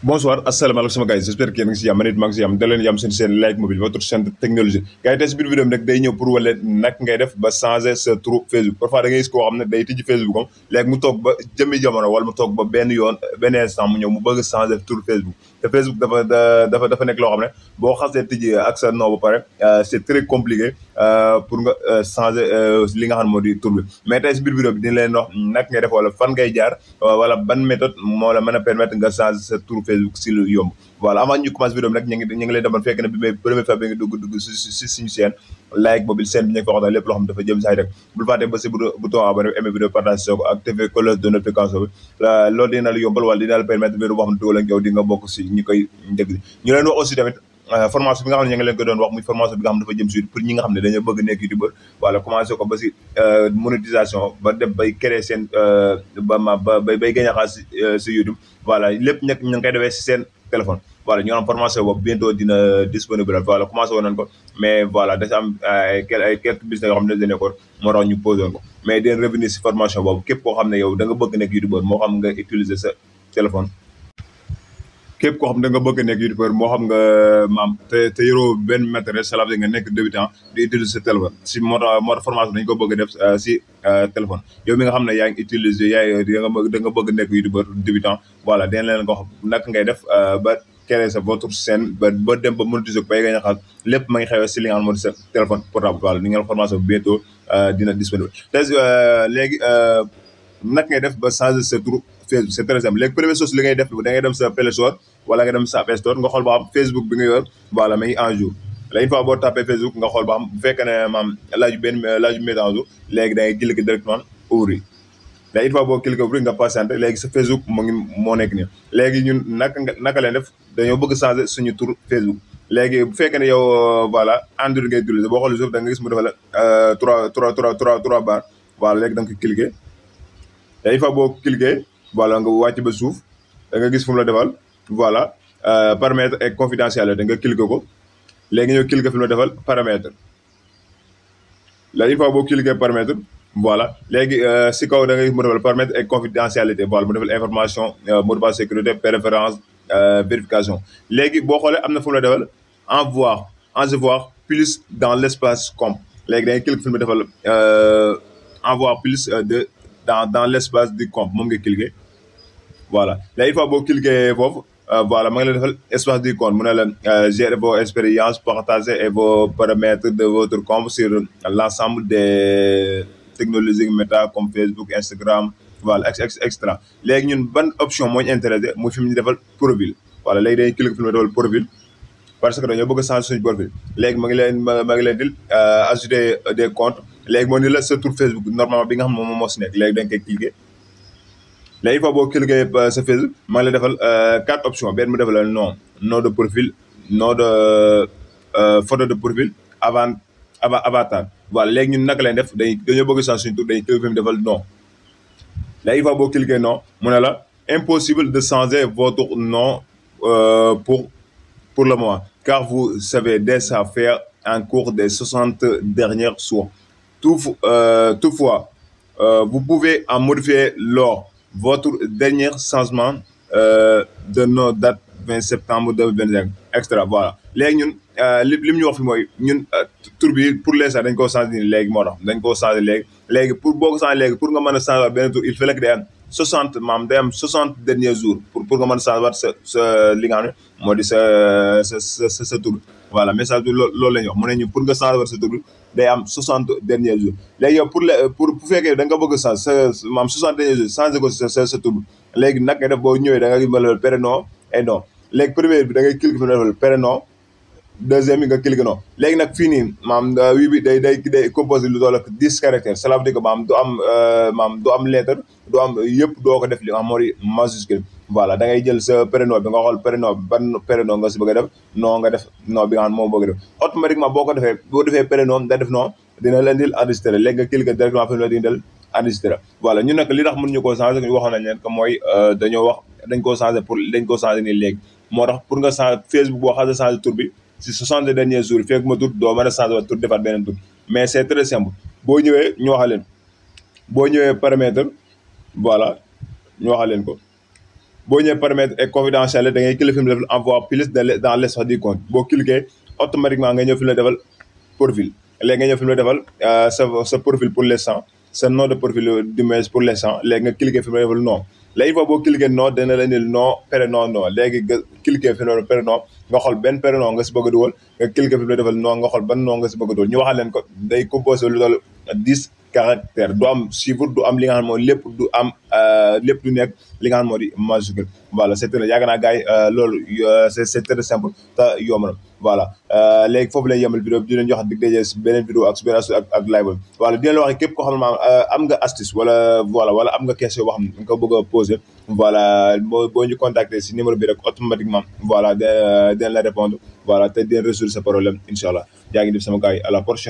Bonsoir, asalaamaaleykum sama gars yi j'espère que yéen a ngi si jàmm man it maa ngi si jàmm da leen yam seen Like Mobile votre chaîne de technologie gars yi tey si biir vidéo bi nag day ñëw pour wala nag ngay def ba changer sa turu Facebook parfois da ngay gis koo xam ne day tijji Facebook am léegi mu toog ba jëmmi jamono wala mu toog ba benn yoon benn instant mu ñëw mu bëgg a changer turu Facebook te Facebook dafa nekk loo xam ne boo xasee tijji ak sa nom ba pare c'est très compliqué pour nga changer li nga xam ne moo di tur bi mais tey si biir vidéo bi dina leen wax nag ngay def wala fan ngay jaar wala ban méthode moo la mën a permettre nga changer sa turu Facebook si lu yomb voilà avant ñu commencé vidéo bi nag ñu ngi leen demal fekk na bi may première fois bi nga dugg si suñu chaîne Like Mobile chaîne bi ñu ko wax lépp loo xam dafa jëm saay rek bul fàtte ba si bouton abonné aimé vidéo partage ko activer cloche de notification bi loolu dina la yombal wala dina la permettre vidéo boo xam ne dugal ak yow di nga bokk si ñi koy déglu ñu leen wax aussi tamit formation bi nga xam ne ñu ngi leen ko doon wax muy formation bi nga xam ne dafa jëm si pour ñi nga xam ne dañoo bëgg nekk youtubeur voilà commencé ko ba si monétisation ba dem bay créer seen bay gagné xaalis si YouTube voilà lépp ñag ñu ngi koy defee si seen téléphone voilà ñu am formation boobu bientôt dina disponible voilà commencé woon nañ ko mais voilà dafa am ay quelques bis yoo xam ne dañu nekkoon moo tax ñu posé woon ko mais dinañ revenir si formation boobu képp koo xam ne yow da nga bëgg nekk youtubeur moo xam nga utiliser sa téléphone képp koo xam ne da nga bëgg nekk youtubeur moo xam nga maam te yoroo benn matériel ça veut dire nga nekk débutant di utiliser sa téléphone si moo tax formation dañu ko bëgg def si téléphone yow mi nga xam ne yaa ngi utiliser da nga bëgg nekk youtubeur débutant voilà dinañ leen ko wax naka ngay def ba créer sa votre chaîne ba dem ba monétiser ko bay nga xaal lépp ma ngi xewee si li nga xam moo di sa téléphone portable voilà ni ngeen formation bi bientôt dina disponible te léegi naka ngay def ba changer sa tur Facebook c'est très simple léegi première chose li ngay def da ngay dem sa Play Store wala nga dem sa App Store nga xool ba xam Facebook bi nga yor voilà mi ngi en jour là une fois boo tapé Facebook nga xool ba xam bu fekkee ne maam laaju mettre en jour léegi da ngay cliquer directement ouvrir là une fois boo cliquer ouvrir nga patienter léegi sa Facebook moo nekk nii léegi ñun naka leen def dañoo bëgg changer suñu tur Facebook léegi bu fekkee ne yow voilà Android ngay utiliser boo xoolee suuf da nga gis mu defal la trois barres voilà léegi da nga ko cliquer là une fois boo cliquer voilà nga wàcc ba suuf da nga gis fu mu la defal voilà paramètres et confidentialité da nga cliquer ko léegi ñëw cliquer fi mu la defal paramètre là une fois boo cliquer paramètre voilà léegi si kaw da nga gis mu defal paramètres et confidentialité voilà mu defal information mot de passe sécurité préférence vérification léegi boo xoolee am na fu mu la defal envoie plus dans l'espace com léegi da ngay cliquer fi mu la defal envoie plus dans l'espace du compte moom nga cliquer voilà là une fois boo cliquer foofu voilà ma ngi leen defal espace du compte mu ne la gérer vos expériences partagez et vos paramètres de votre compte sur l'ensemble des technologies méta comme Facebook Instagram voilà extra léegi ñun ban option moo ñu intéressé muy fi mu ñu defal profil voilà léegi dañuy cliquer fi mu defal profil parce que dañoo bëgg a changer suñu profil léegi ma ngi leen dil ajouter des comptes léegi moo ni la sa tour Facebook normalement bi nga xam ne moom moo si nekk léegi da nga koy cliquer léegi une fois boo cliquer sa Facebook maa ngi lay defal 4 options benn mu defal la nom de profil nom de photo de profil avatar voilà léegi ñun naka lañ def dañoo bëgg a changer suñu tour dañuy cliquer fi mu defal non léegi une fois boo cliquer non mu ne la impossible de changer votre nom pour le moment car vous savez déjà faire en cours des 60 dernières jours toutefois vous pouvez en modifier lors votre dernier changement de nos dates 20 septembre 2025 extra voilà léegi ñun li mu ñu wax fi mooy ñun tur bi pour l'instant dañ koo changé nii léegi moo tax dañ koo changé léegi pour boo ko changé léegi pour nga mën a changé benn tur il fallait que day am 60 maam day am 60 derniers jours pour nga mën a changé waat sa li nga xam ne moo di sa tur voilà message bi loolu la ñu wax mu ne ñu pour nga changé waat sa tur day am 60 derniers jours léegi yow pour bu fekkee da nga bëgg a changé sa maam 60 derniers jours changé ko sa tur léegi nag nga def boo ñëwee da nga gis ma la prénom et nom léegi première bi da ngay cliquer fi mu defal prénom deuxième bi nga cliquer non léegi nag fii nii maam wii bi day composé lu toll ak 10 caractères cela veut dire que maam du am lettre du am yëpp doo ko def li nga xam moo di majuscule voilà da ngay jël sa prénom bi nga xool prénom ban prénom nga si bëgg a def non nga def non bi nga xam moo bëgg a def automatiquement boo defee prénom da def non dina la indil enregistré léegi nga cliquer directement fi mu la di indil enregistré voilà ñun nag li tax mënuñu koo changé waxoon nañ leen que mooy dañ koo changé nii léegi moo tax pour nga changé Facebook boo xasee changé tur bi si 60 derniers jours fekk ma tur doo mën a changé tur defaat beneen tur mais c'est très simple boo ñëwee ñu waxal leen boo ñëwee paramètre voilà ñu waxal leen ko boo ñëwee paramètre et confidentiel da ngay cliquer fi mu defal envoi plus dans l'espace du compte boo cliquer automatiquement nga ñëw fi mu la defal profil léegi nga ñëw fi mu la defal sa profil pour l'instant sa nom de profil du moins pour l'instant léegi nga cliquer fi mu la defal non léegi fois boo cliquer non dana la indil non prénom non léegi nga cliquer fi mu la prénom nga xool benn prénom nga si bëgg a dugal nga cliquer fi mu la defal non nga xool ban non nga si bëgg a dugal ñu waxal leen ko day composé lu toll 10 caractères du am chiffre du am li nga xam moo lépp du am lépp du nekk li nga xam moo di majuscule voilà c'est très yaakaar naa gars yi loolu c'est très simple te yomb na voilà léegi foofu lay yemal vidéo bi di leen jox dig daje si beneen vidéo ak su beneen astuce ak live voilà di leen wax képp koo xam ne maanaam am nga astuce wala am nga question boo xam ne nga ko bëgg a poser voilà boo ñu contacter si numéro bi rek automatiquement voilà den la répondre voilà te den résoudre sa problème incha allah jaa ngi def sama gars yi à la prochaine